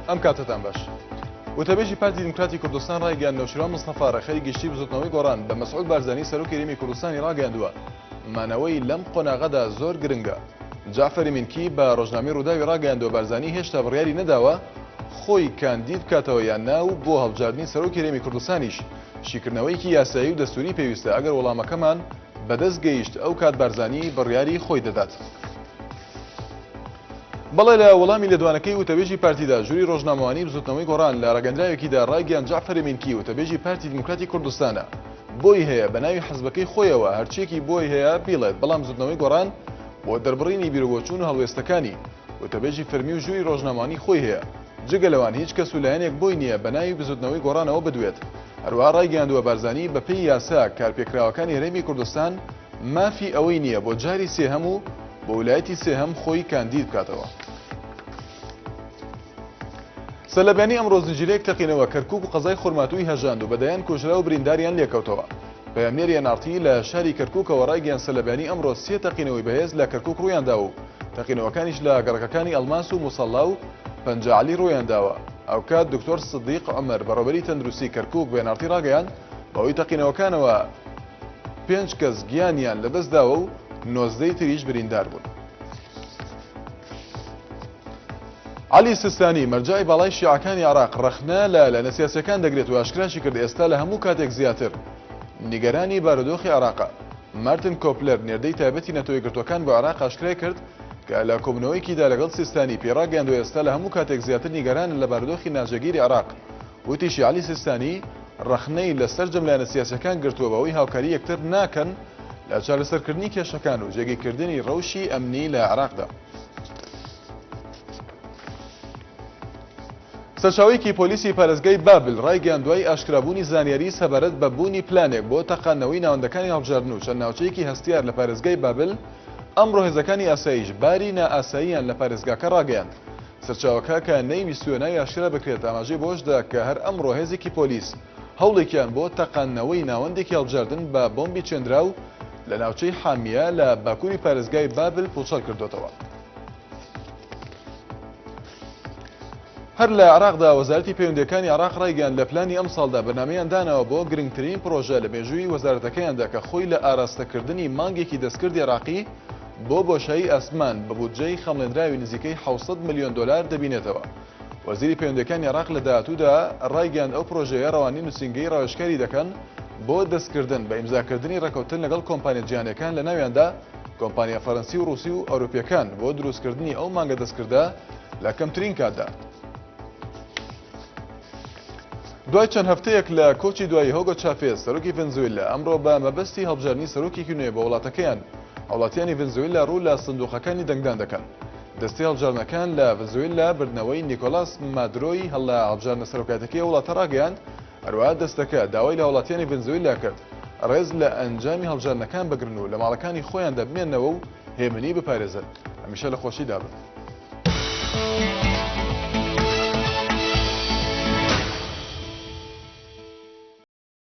ئەم کاتەتان باش. وتەبێژی پارتی دیموکراتی کوردستان ڕایگەیاند نەوشیروان مستەفا ڕێکخەری گشتی بزوتنەوەی گۆڕان بە مەسعود بارزانی سەرۆکی هەرێمی کوردستانی ڕاگەیاندووە مانەوەی لەم قۆناغەدا زۆر گرنگە. جەعفەری مینکی بە ڕۆژنامەی ڕووداوی ڕاگەیاندووە بارزانی هێشتا بڕیاری نەداوە خۆی کاندید بکاتەوە یان نا و بۆ هەڵبژاردنی سەرۆکی هەرێمی کوردستانیش شیکردنەوەیەکی یاسایی و دەستووری پێویستە ئەگەر وەڵامەکەمان بەدەست گەیشت ئەو کات بارزانی بڕیاری خۆی دەدات. بەڵێ لە وەڵامی لێدوانەکەی وتەبێژی پارتیدا ژووری ڕۆژنامەوانی بزوتنەوەی گۆڕان لە ڕاگەندراوێکیدا ڕایگەیاند جەعفەر مینکی وتەبێژی پارتی دیموکراتی کوردستانە بۆی هەیە بە ناوی حزبەکەی خۆیەوە هەرچیەکی بۆی هەیە بیڵێت بەڵام بزوتنەوەی گۆڕان بۆ دەربڕینی بیروبۆچوون و هەڵوێستەکانی وتەبێژی فەرمی و ژووری ڕۆژنامەوانی خۆی هەیە جگە لەوان هیچ کەس و لایەنێک بۆی نییە بە ناوی بزوتنەوەی گۆڕانەوە بدوێت هەروەها ڕایگەیاندووە بارزانی بەپێی یاسا کارپێکراوەکانی هەرێمی کوردستان مافی ئەوەی نییە بۆ جاری سێهەم و بۆ ولایەتی سێهەم خۆی کاندید بکاتەوە. سەرلەبەیانی ئەمڕۆ زنجیرەیەک تەقینەوە کەرکوک و قەزای خورماتووی هەژاند و بە دەیان کوژراو و برینداریان لێکەوتەوە. پەیامنێری ئێن ئاڕ تی لە شاری کەرکوکەوە ڕایگەیاند سەرلەبەیانی ئەمڕۆ سێ تەقینەوەی بەهێز لە کەرکوک ڕوویاندا و تەقینەوەکانیش لە گەڕەکەکانی ئەڵماس و موسەڵا و پەنجە عەلی ڕوویانداوە. هاوکات دکتۆر سدیق عومەر بەڕێوەبەری تەندروستی کەرکوک بە ئێن ئاڕ تی ڕاگەیاند بەهۆی تەقینەوەکانەوە پێنج کەس گیانیان لەدەستداوە و نۆزدەی تریش بریندار بوون. عەلی سیستانی، مەرجەعی باڵای شیعەکانی عێراق ڕەخنە لە لایەنە سیاسییەکان دەگرێت و ئاشکراشی کرد ئێستا لە هەموو کاتێک زیاتر نیگەرانی بارودۆخی عێراقە. مارتن کۆپلەر، نێردەی تایبەتی نەتەوە یەکگرتووەکان بۆ عێراق ئاشکرای کرد کە لە کۆبوونەوەیەکیدا لەگەڵ سیستانی پێی ڕاگەیاندووە ئێستا لە هەموو کاتێک زیاتر نیگەرانن لە بارودۆخی ناجێگیری عێراق. وتیشی عەلی سیستانی ڕەخنەی لە سەرجەم لایەنە سیاسییەکان گرتووە بەوەی هاوکاری یەکتر ناکەن لە چارەسەرکردنی کێشەکان و جێگیرکردنی ڕەوشی ئەمنی لە عێراقدا. سەرچاوەیەکی پۆلیسی پارێزگای بابل ڕایگەیاند دوای ئاشکرابوونی زانیاری سەبارەت بە بوونی پلانێک بۆ تەقاندنەوەی ناوەندەکانی هەڵبژاردن و چەند ناوچەیەکی هەستیار لە پارێزگای بابل ئەمڕۆ هێزەکانی ئاسایش باری نائاساییان لە پارێزگاکە ڕاگەیاند. سەرچاوەکە کە نەیویستووە ناوی ئاشکرا بکرێت ئاماژەی بەوەشدا کە هەر ئەمڕۆ هێزێکی پۆلیس هەوڵێکیان بۆ تەقاندنەوەی ناوەندێکی هەڵبژاردن بە بۆمبی چێندراو لە ناوچەی حامیە لە باکووری پارێزگای بابل پووچەڵ کردۆتەوە. هەر لە عێراقدا وەزارەتی پەیوەندییەکانی عێراق ڕایگەیاند لە پلانی ئەمساڵدا بەرنامەیان داناوە بۆ گرنگترین پڕۆژە لە مێژووی وەزارەتەکەیاندا کە خۆی لە ئاراستەکردنی مانگێکی دەستکردی عێراقی بۆ بۆشایی ئاسمان بە بودجەی خەمڵێندراوی نزیکەی 700 ملیۆن دۆلار دەبینێتەوە. وەزیری پەیوەندییەکانی عێراق لە داهاتوودا ڕایگەیاند ئەو پڕۆژەیە ڕەوانەی نووسینگەی ڕاوێژکاری دەکەن بۆ دەستکردن بە ئیمزاکردنی ڕێککەوتن لەگەڵ کۆمپانیا جیهانییەکان لەناویاندا کۆمپانیا فەرەنسی و ڕووسی و ئەوروپییەکان بۆ دروستکردنی ئەو مانگە دەستکردە لە کەمترین کاتدا. دوای چەند هەفتەیەک لە کۆچی دوایی هۆگۆ چافێز، سەرۆکی ڤەنزویلا، ئەمڕۆ بە مەبەستی هەڵبژاردنی سەرۆکێکی نوێ بۆ وڵاتەکەیان، هاوڵاتیانی ڤەنزویلا ڕوو لە سندوقەکانی دەنگدان دەکەن. دەستەی هەڵبژاردنەکان لە ڤەنزویلا بردنەوەی نیکۆلاس مادرۆی لە هەڵبژاردنە سەرۆکایەتیەکەی ئەو وڵاتە ڕاگەیاند، هەروەها دەستەکە داوای لە هاوڵاتیانی ڤەنزویلا کرد ڕێز لە ئەنجامی هەڵبژاردنەکان بگرن و لە ماڵەکانی خۆیاندا بمێننەوە و هێمنی بپارێزن. هەمیشە لە خۆشیدا بن.